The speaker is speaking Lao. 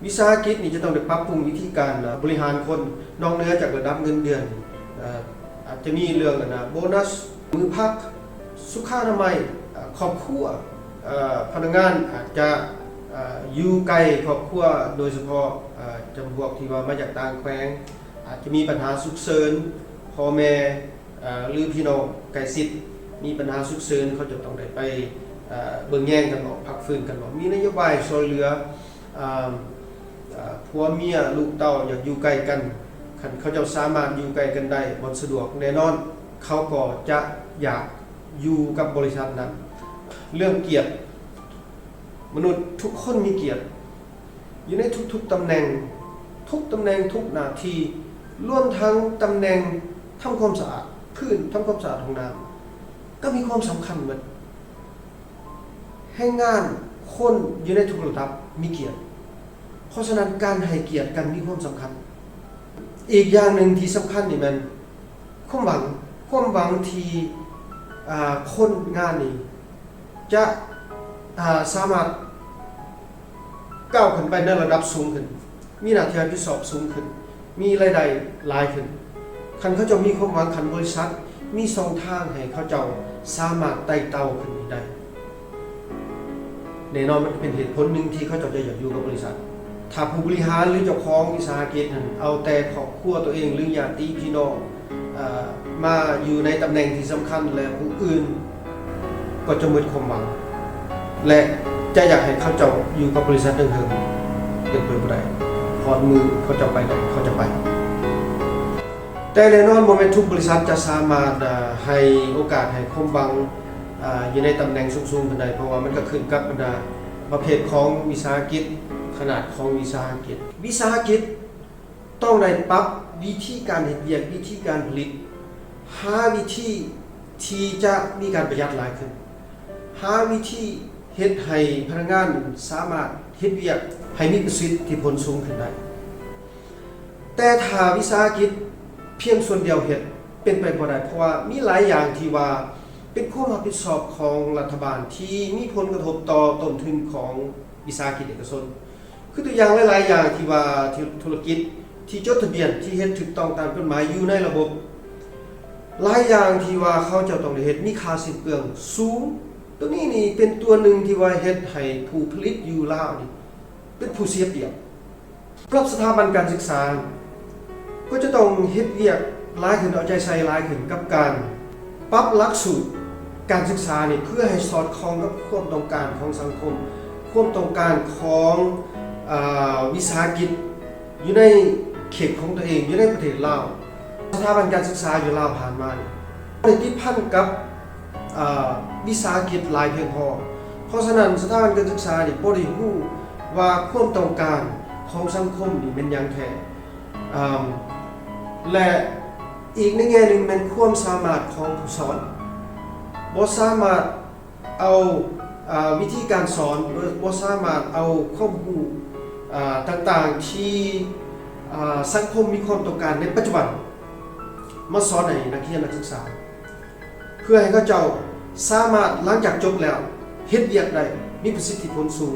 ວິສາຫະກິດນີ້ຈະຕ້ອງໄດ້ປັບປຸງວິທີການ ເອີ ບໍລິຫານຄົນ ນອກເໜືອຈາກລະດັບເງິນເດືອນ ເອີ ອາດຈະມີເລື່ອງ ອັນນະ ໂບນັສ ມື້ພັກ ສຸຂະອະນາໄມ ເອີ ຄອບຄົວ ເອີ ພະນັກງານອາດຈະ ເອີ ຢູ່ໃກ້ຄອບຄົວ ໂດຍສະເພາະ ເອີ ຈຳພວກທີ່ວ່າມາຈາກຕ່າງແຂວງ ອາດຈະມີບັນຫາສຸກເສີນ ພໍ່ແມ່ ເອີ ຫຼື ພີ່ນ້ອງໃກ້ຊິດ ມີບັນຫາສຸກເສີນ ເຂົາຈະຕ້ອງໄດ້ໄປ ເອີ ເບິ່ງແຍງກັນບໍ ພັກຟື້ນກັນບໍ ມີນະໂຍບາຍຊ່ວຍເຫຼືອ ເອີ ເອີ ຜົວເມຍລູກເຕົ້າຢາກຢູ່ໃກ້ກັນ ຄັນເຂົາເຈົ້າສາມາດຢູ່ໃກ້ກັນໄດ້ ບ່ອນສະດວກ ແນ່ນອນເຂົາກໍຈະຢາກຢູ່ກັບບໍລິສັດນັ້ນ. ເລື່ອງກຽດ ມະນຸດທຸກຄົນມີກຽດ ຢູ່ໃນທຸກໆຕຳແໜ່ງ ທຸກຕຳແໜ່ງ ທຸກໜ້າທີ່ ລວມທັງຕຳແໜ່ງທຳຄວາມສະອາດ ພື້ນທຳຄວາມສະອາດຫ້ອງນ້ຳ ກໍມີຄວາມສຳຄັນໝົດ. ແຮງງານ ຄົນຢູ່ໃນທຸກລະດັບມີກຽດ ເພາະສະນັ້ນການໃຫ້ກຽດກັນມີຄວາມສຳຄັນ. ອີກຢ່າງໜຶ່ງທີ່ສຳຄັນນີ້ແມ່ນຄວາມຫວັງ ຄວາມຫວັງທີ່ ອາ ຄົນງານນີ້ຈະ ອາ ສາມາດ ກ້າວຂຶ້ນໄປໃນລະດັບສູງຂຶ້ນ ມີໜ້າທີ່ຮັບຜິດຊອບສູງຂຶ້ນ ມີລາຍໄດ້ຫຼາຍຂຶ້ນ. ຄັນເຂົາເຈົ້າມີຄວາມຫວັງ ຄັນບໍລິສັດມີຊ່ອງທາງໃຫ້ເຂົາເຈົ້າສາມາດໄຕ່ເຕົ້າຂຶ້ນໄດ້ ແນ່ນອນມັນເປັນເຫດຜົນໜຶ່ງທີ່ເຂົາເຈົ້າຈະຢາກຢູ່ກັບບໍລິສັດ. ຖ້າຜູ້ບໍລິຫານ ຫຼື ເຈົ້າຂອງວິສາຫະກິດນັ້ນເອົາແຕ່ຄອບຄົວຕົວເອງ ຫຼື ຍາດຕິພີ່ນ້ອງ ເອີ ມາຢູ່ໃນຕຳແໜ່ງທີ່ສຳຄັນ ແລະ ຜູ້ອື່ນກໍຈະໝົດຄວາມຫວັງ ແລະ ຈະຢາກໃຫ້ເຂົາເຈົ້າຢູ່ກັບບໍລິສັດເຖິງໆ ເປັນໄປບໍ່ໄດ້. ຮອດມື້ເຂົາເຈົ້າໄປໄດ້ ເຂົາຈະໄປ. ແຕ່ແນ່ນອນບໍ່ແມ່ນທຸກບໍລິສັດຈະສາມາດ ເອີ ໃຫ້ໂອກາດໃຫ້ຄວາມຫວັງ ເອີ ຢູ່ໃນຕຳແໜ່ງສູງໆຂຶ້ນໄດ້ ເພາະວ່າມັນກໍຂຶ້ນກັບບັນດາປະເພດຂອງວິສາຫະກິດ ຂະໜາດຂອງວິສາຫະກິດ. ວິສາຫະກິດ ຕ້ອງໄດ້ປັບວິທີການເຮັດວຽກ, ວິທີການຜະລິດ, ຫາວິທີທີ່ຈະມີການປະຢັດຫຼາຍຂຶ້ນ, ຫາວິທີເຮັດໃຫ້ພະນັກງານສາມາດເຮັດວຽກໃຫ້ມີປະສິດທິຜົນສູງຂຶ້ນໄດ້. ແຕ່ຖ້າວິສາຫະກິດພຽງສ່ວນດຽວເຮັດ ເປັນໄປບໍ່ໄດ້, ເພາະວ່າມີຫຼາຍຢ່າງທີ່ວ່າເປັນຄວາມຮັບຜິດຊອບຂອງລັດຖະບານ ທີ່ມີຜົນກະທົບຕໍ່ຕົ້ນທຶນຂອງວິສາຫະກິດເອກະຊົນ. ຄືຕົວຢ່າງຫຼາຍໆຢ່າງທີ່ວ່າທຸ ທຸລະກິດທີ່ຈົດທະບຽນ ທີ່ເຮັດຖືກຕ້ອງຕາມກົດໝາຍຢູ່ໃນລະບົບ, ຫຼາຍຢ່າງທີ່ວ່າເຂົາເຈົ້າຕ້ອງໄດ້ເຮັດມີຄ່າສິ້ນເປືອງສູງ. ຕົວນີ້ນີ້ເປັນຕົວໜຶ່ງທີ່ວ່າເຮັດໃຫ້ຜູ້ຜະລິດຢູ່ລາວນີ້ເປັນຜູ້ເສຍປຽບ. ສຳລັບສະຖາບັນການສຶກສາ ກໍຈະຕ້ອງເຮັດວຽກຫຼາຍຂຶ້ນ, ເອົາໃຈໃສ່ຫຼາຍຂຶ້ນກັບການ ປັບຫຼັກສູດການສຶກສານີ້ ເພື່ອໃຫ້ສອດຄ່ອງກັບຄວາມຕ້ອງການຂອງສັງຄົມ, ຄວາມຕ້ອງການຂອງ ອາ ວິສາຫະກິດຢູ່ໃນເຂດຂອງຕົວເອງ ຢູ່ໃນປະເທດລາວ. ສະຖາບັນການສຶກສາຢູ່ລາວຜ່ານມານີ້ ໄດ້ຕິດພັນກັບ ອາ ວິສາຫະກິດຫຼາຍພຽງພໍ. ເພາະສະນັ້ນ ສະຖາບັນການສຶກສານີ້ບໍ່ໄດ້ຮູ້ວ່າຄວາມຕ້ອງການຂອງສັງຄົມນີ້ແມ່ນຫຍັງແທ້. ອາ ແລະ ອີກໃນແງ່ໜຶ່ງແມ່ນຄວາມສາມາດຂອງຜູ້ສອນ ບໍ່ສາມາດເອົາ ອາ ວິທີການສອນ ບໍ່ ບໍ່ສາມາດເອົາຄວາມຮູ້ ອາ ຕ່າງໆທີ່ ອາ ສັງຄົມມີຄວາມຕ້ອງການໃນປັດຈຸບັນ ມາສອນໃຫ້ນັກຮຽນນັກສຶກສາ ເພື່ອໃຫ້ເຂົາເຈົ້າສາມາດ ຫຼັງຈາກຈົບແລ້ວ ເຮັດວຽກໄດ້ ມີປະສິດທິຜົນສູງ.